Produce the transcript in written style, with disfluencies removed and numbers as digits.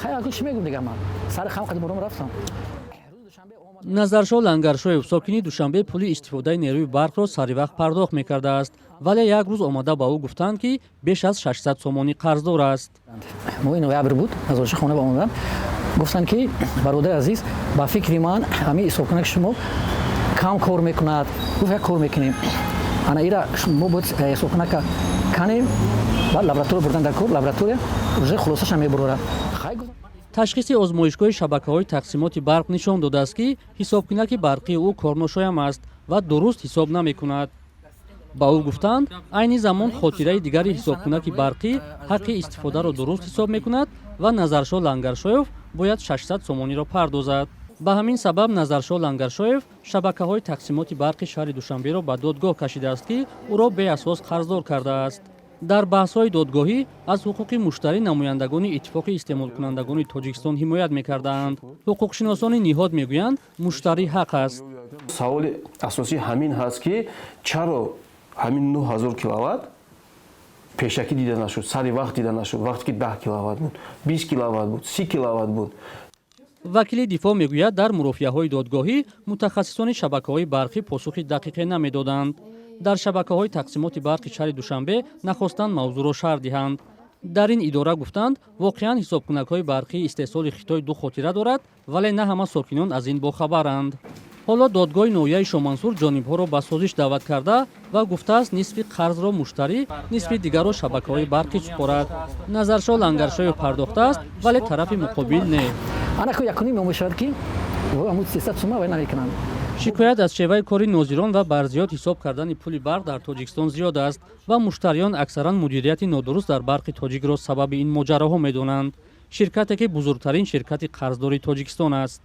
Хай, чӣ мегум дигар, ман сари хам қадим бурум рафтам. Назаршо Лангаршоев, сокини Душанбе, пули истифодаи нерӯи барқро саривақт пардохт мекардааст, вале як рӯз омада ба ӯ гуфтанд, ки беш аз 600 сомонӣ қарздор аст. Моҳи ноябр буд. Назоршо хона омадам, гуфтанд, ки бародари азиз, ба фикри ман, ҳамин ҳисобкунаки шумо кам кор мекунад. Гуфт, як кор мекунем, ана ира мо бояд ҳисобкунака канем, баъд лаборатория бурдан дар кор, лаборатория уже хулосаша мебурорад. Ташхиси озмоишгоҳи шабакаҳои тақсимоти барқ нишон додааст, ки ҳисобкунаки барқии ӯ корношоям аст ва дуруст ҳисоб намекунад. Ба ӯ гуфтанд, айни замон хотираи дигари ҳисобкунаки барқӣ ҳаққи истифодаро дуруст ҳисоб мекунад ва Назаршо Лангаршоев бояд 600 сомониро пардозад. Ба ҳамин сабаб Назаршо Лангаршоев шабакаҳои тақсимоти барқи шаҳри Душанберо ба додгоҳ кашидааст, ки ӯро беасос қарздор кардааст. Дар баҳсҳои додгоҳӣ аз ҳуқуқи муштарӣ намояндагони Иттифоқи истеъмолкунандагони Тоҷикистон ҳимоят мекардаанд. Ҳуқуқшиносони ниҳод мегӯянд, муштарӣ ҳақ аст. Саволи асосӣ ҳамин ҳаст, ки чаро ҳамин 9000 киловатт пешакӣ дида нашуд, сари вақт дида нашуд, вақте ки 10 киловатт буд, 20 киловатт буд, 30 киловатт буд? Вакили дифоъ мегӯяд, дар мурофиаҳои додгоҳӣ мутахассисони шабакаҳои барқӣ посухи дақиқе намедоданд. Дар шабакаҳои тақсимоти барқи шаҳри Душанбе нахостанд мавзӯъро шарҳ диҳанд. Дар ин идора гуфтанд, воқеан ҳисобкунакҳои барқии истеҳсоли Хитой ду хотира дорад, вале на ҳама сокинон аз ин бохабаранд. Ҳоло додгоҳи ноҳияи Шомансур ҷонибҳоро ба созиш даъват карда ва гуфтааст, нисфи қарзро муштарӣ, нисфи дигарро шабакаҳои барқӣ супорад. Назаршо Лангаршоев пардохтааст, вале тарафи муқобил не. Ана ку якуним мешавад, ки ҳамун 300 сума вай намекунанд. Шикоят аз шеваи кори нозирон ва барзиёд ҳисоб кардани пули барқ дар Тоҷикистон зиёд аст ва муштариён аксаран мудирияти нодуруст дар Барқи Тоҷикро сабаби ин моҷароҳо медонанд, ширкате ки бузургтарин ширкати қарздори Тоҷикистон аст.